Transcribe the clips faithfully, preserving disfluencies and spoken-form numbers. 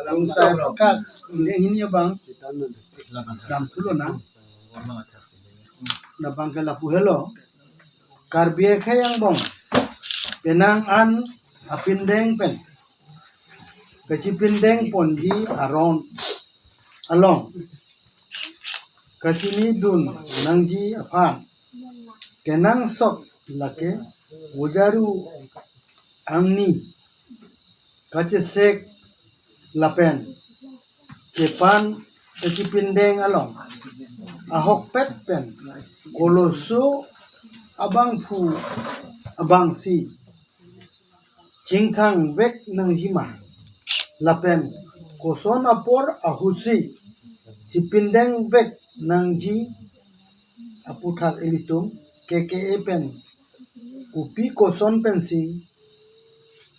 Lungsai Pekat, Pindeng hini abang, dam pulo na. Labang ke lapu helo. Karbi akhei angbong penang an apindeng pen kachipindeng ponji aron along kachinidun nangji aphan kenangsot lake Bojaru angni kachesek lapen chepan kachipindeng along ahokpet pen koloso abangphu abangsi chingthang vek nangjima lapen koson apor ahutsi chipindeng vek nangji aputhak ilitum K K A pen kopi koson pensi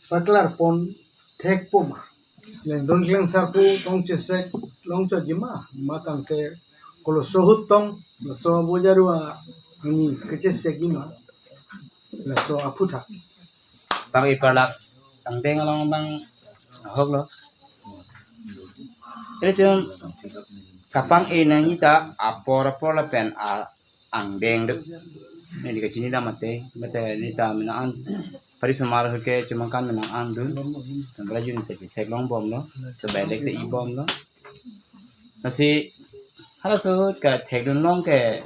paklar pon thekpo ma? Klengdun klengsarpo tong chesek long chotji ma, ma tangte koloso ahut tong, laso Bojaru angni kachesek ji ma, laso aputhak. Pang-e parlak angdeng along abang ahok lo. Ilitum kapang-e nangji ta apor apor lapen a angdeng do. Neli kachini dam mate, mate neta menang an. Pari somar ahut ke chomangkan menang an dun. Pen Bojaru ta chesek long bom lo. Sobai alek te i bom lo. Lasi halaso ahut kethekdun long ke,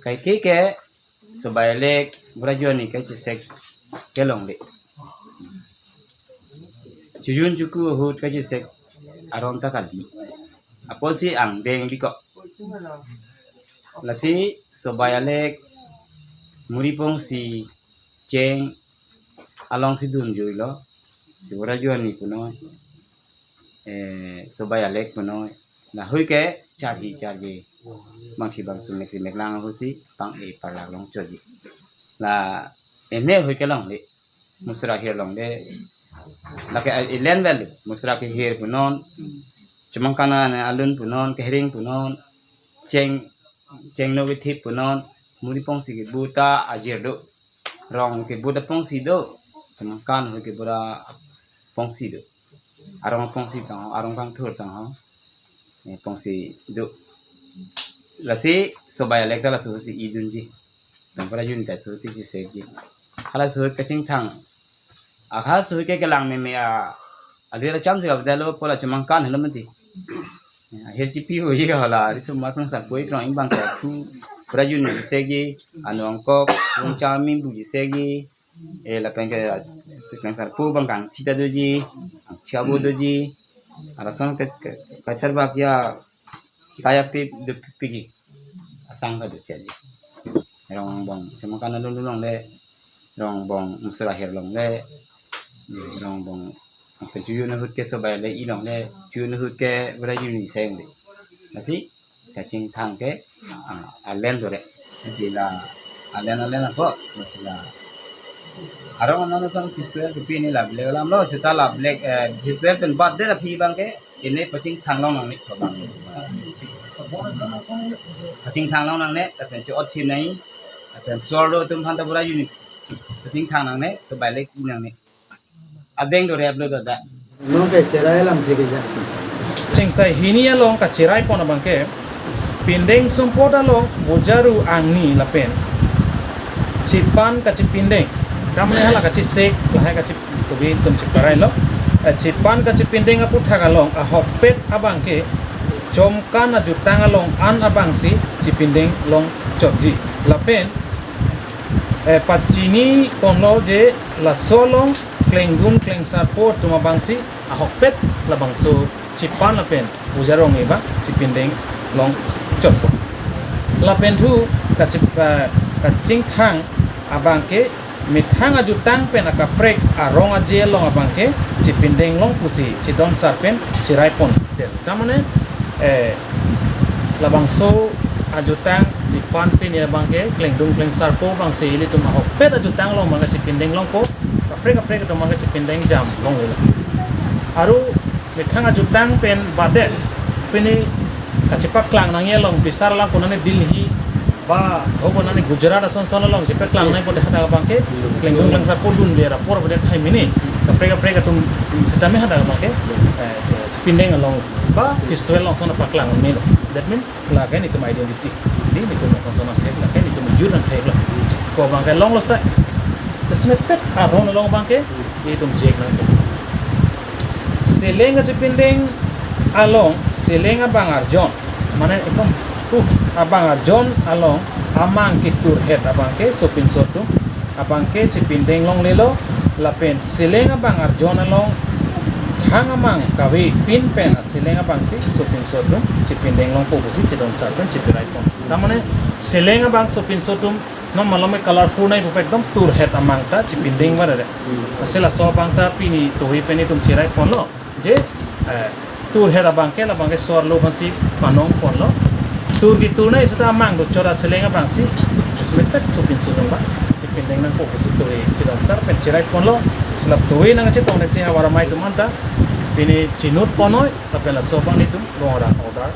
kaike ke sobai alek Bojaru angni kachesek kelongle. Chojun choku ahut kachesek aron ta kali. Apotsi angdeng bikok. Lasi sobai alek muri pongsi cheng alongsi dunjuilo. Si Bojaru angni punoi, eh, sobai alek punoi. Lahui ke charhi charji. Bangsi bangso mekri meklang ahutsi pang-e parlak long chotji. La ene ahut ke longle. Musra ahir longle. Lake elen vel, musra kehir punon. Chomangkan alun punon, kehring punon. Cheng, chengno kethip punon. Muri pongsi kebu ta ajir do. Rong kebu ta pongsi do. Chomangkan ahut kebu ta pongsi do. Arong pongsi tang ho, arong kangthur tang ho. Eh, pongsi do. Lasi sobai alek ta laso ahutsi idunji. Tang Bojaru angni ta laso ahutsi chesekji. Halaso ahut kachingthang. Halaso ahut ke kelang meme a, alir achamsi kavdalo pola chomangkan helo mati. Eh, ahir chipi hoji ka hala, riso marpang sapoi krong ibang ke thu. Bojaru angni chesekji, anu angkok, wong chami buji sekji. Eh, lapen ke, si klengsarpo abang kangchi ta doji, angchi abo doji. Arason ke, ke, kacharbak ya, kayak pi, do pigi. Asang ka do chaji. Rong angbong, chomangkan alun alun longle, rong angbong musra ahir longle, rong angbong, ke chojun ahut ke sobai alek i longle, chojun ahut ke Bojaru angni seng de. Lasi kachingthang ke, ah, alen dore. Lasi la alen alen ako, lasi la. Arong anon ason festival kepi ni lablek alam lo, seta lablek, eh, festival pen birthday aphi abang ke, ini pachingthang long nangne ko abang. Pachingthang long nangne, lapen che-ot thim nai, lapen sor lo atum aphan ta Bojaru angni pachingthang nangne, sobai alek i nangne. Adeng do rep lo dada. Nong ke cherai alam thik ja. Chingsai hini along kacherai pon abang ke, pindeng sumpot along Bojaru angni lapen chepan kachipindeng. Kamne hala kachesek, lahai kachi, tobi tum cheparai lo. Eh, chepan kachipindeng aputhak along ahokpet abang ke, chomangkan ajutang along an abangsi chipindeng long chotji. Lapen, eh, pachini ponlo je laso along klengdun klengsarpo atum abangsi ahokpet labangso chepan lapen Bojaru angni abang chipindeng long chotpo. Lapen thu kachip-, eh, kachingthang abang ke methang ajutang pen akaprek arong aje along abang ke chipindeng long pusi chedon sar pen cherai pon. Tamane, eh, labangso ajutang chepan pini abang ke klengdun klengsarpo abangsi ilitum ahokpet ajutang along abang ke chipindeng longpo, kaprek kaprek atum abang ke chipindeng jam longlo. Aru methang ajutang pen badet pini kachepaklang nangji along bisar lang konane Delhi ba ho konane Gujarat ason son along chepaklang nangji pon hadak abang ke klengdun klengsarpo dunde ra apor badet hai mini. Kaprek kaprek atum sitame hadak abangke, eh, chipindeng along ba festival along son paklang melo. That means lake netum identity. Di netum asonson angthek, lake netum youth angthek lo. Ko abangke longlo seta. Sitame pet aron along abangke netum jek nang. Seleng kachipindeng along, seleng abang arjon, mane ekdom, uh, abang arjon along amang ketur het abangke sopinso atum abangke chipindeng longlelo, lapen seleng abang arjon along thang amang kave pin pen aseleng abangsi sopinso atum chipindeng longpo pusi chedon sar pen chipirai pon. Tamane seleng abang sopinso atum non malom colorful nai pupe, ekdom tur het amang ta chipindeng ba re. Ase laso abang ta pini tohi pen netum chirai ponlo. Je, eh, tur het abangke, labangke sor lo aphansi panong ponlo. Tur ketur nai seta amang do chora seleng abangsi, sitame pet sopinso atum ba chipindeng nangpo pusi tohi chedon sar pen chirai ponlo. Si lap tohi nangchetong nete havar amei atum anta pini chinut ponnoi, lapen laso abang netum bongrang order